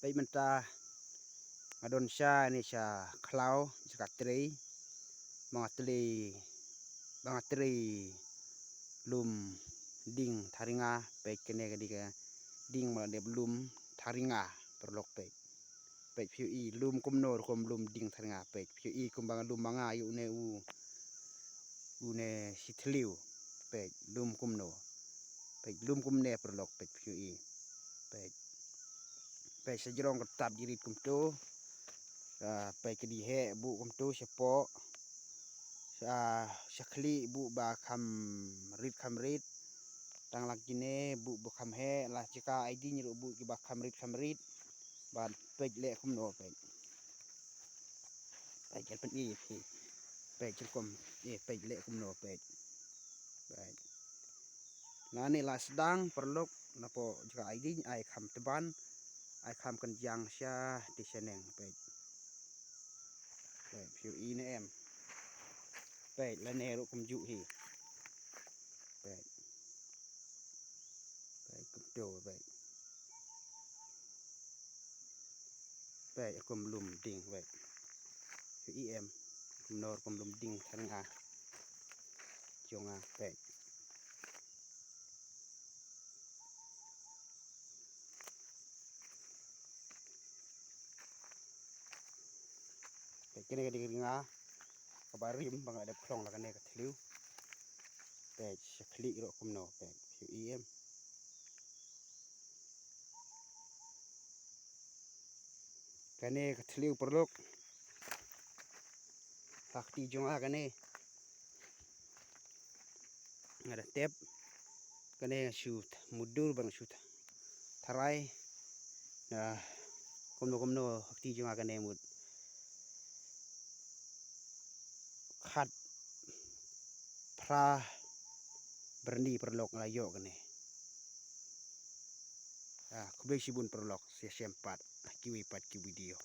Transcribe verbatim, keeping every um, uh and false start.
Peit mynta nga don sha ne sha khlaw sha ka trei. Ba nga trei ba nga trei lum ding tharinga. Peit kane ka dei ka ding ba la dep lum tharinga paralok peit. Peit phi ïohi lum kumno rukom lum ding tharinga peit phi ïohi kumba nga lum ma nga ïa une u une shi thliew. Peit lum kumno. Peit lum kumne paralok peit phi ïohi. Peit peit sa jrong ka tap jirit kumto. Peit ka dei heh buh kumto shapoh. Sha khlieh buh ba kham rit kham rit. Tang la kine buh ba kham heh la jaka ai ding ruh buh kiba kham rit kham rit. Bad peit leh kumno peit. Peit kan peit ïa phi. Peit jingkum ïa peit leh kumno peit. Peit. Lane la sdang paralok napoh jaka ai ding ai kham tban ai kham kan jang sha te shaneng peit. Peit phi ïohi ne em. Peit lane ruh kumjuh hi. Peit. Peit kumto peit. Peit kum lum ding peit. Phi ïohi em. Kumno kum lum ding tharinga. Jong nga peit. Peit kane ka dei ka ringa kaba rim ba nga dep khlong la kane ka thliew. Peit sha khlieh ruh kumno peit phi ïohi em. Kane ka thliew paralok. Ha kti jong nga kane. Nga da tep kane nga shu mudur ban nga shu tharai. Kumno kumno ha kti jong nga kane mut khat phra byrni paralok nga la ïoh kane. Khublei shibun paralok, sa ïashem pat ha kiwei pat ki video.